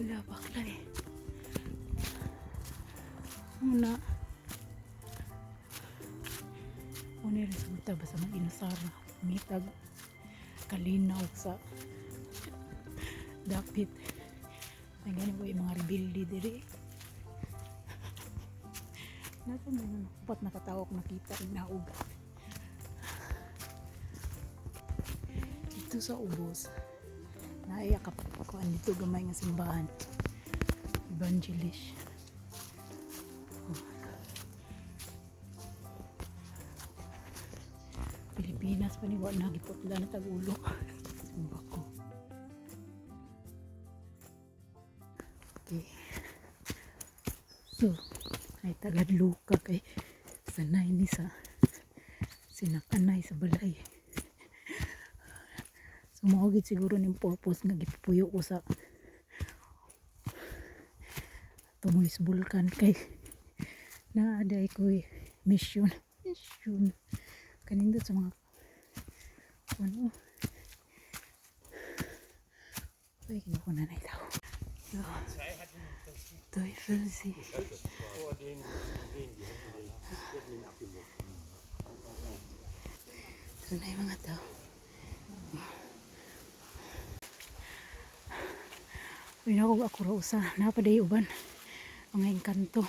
Wala, bakla eh. Muna. Una yung resulta basta mag-inusara. Mitag kalinaw sa dapit. Ay gani ko yung mga rebelde diri. Nasa mga upat na katawok nakita inaog. Dito sa ubos, naaya ka kuan dito gamay nga simbahan. Evangelist. Oh. Pilipinas pa ni wa na giputla na tag-ulo. Simba ko. Okay. So, ay tagadluka kay sanay ni sa sinakanay sa balay. So, mao gid siguro ning purpose nga gipuyo ko sa Tomoy's Bulkan kay naa day ko'y mission. Mission. Kanindot sa mga ano. Ay, kinuha na na itaw. So, Teufelsee. Ito na yung mga tao. Uy, naku, ako raw usa. Napaday uban. Mga engkanto.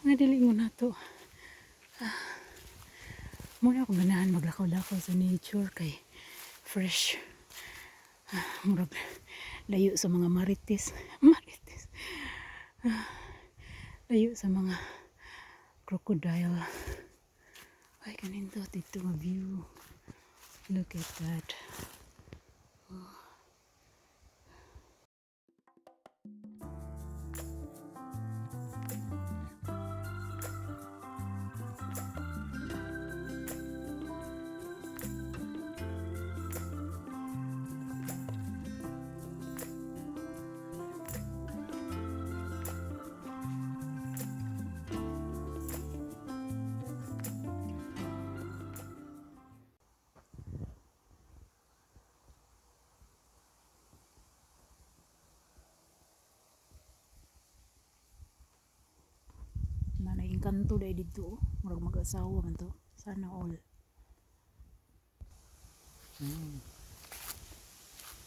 Mga dili mo na to. Ah. Muna ako ganahan maglakaw-lakaw sa nature kay fresh. Ah, murag layo sa mga marites. Marites. Ah, layo sa mga crocodile. Ay, kanindot dito nga view. Look at that. Oh. Nanay engkanto dahil dito, oh. Murag mag-asawa man to. Sana all.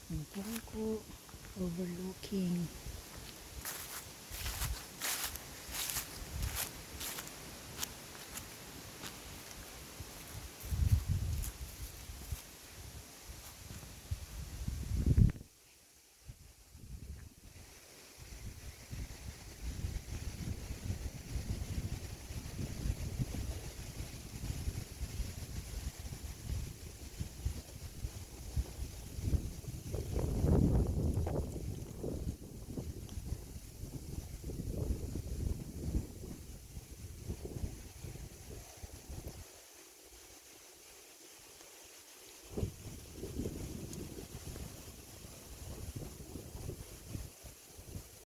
Ang ko overlooking.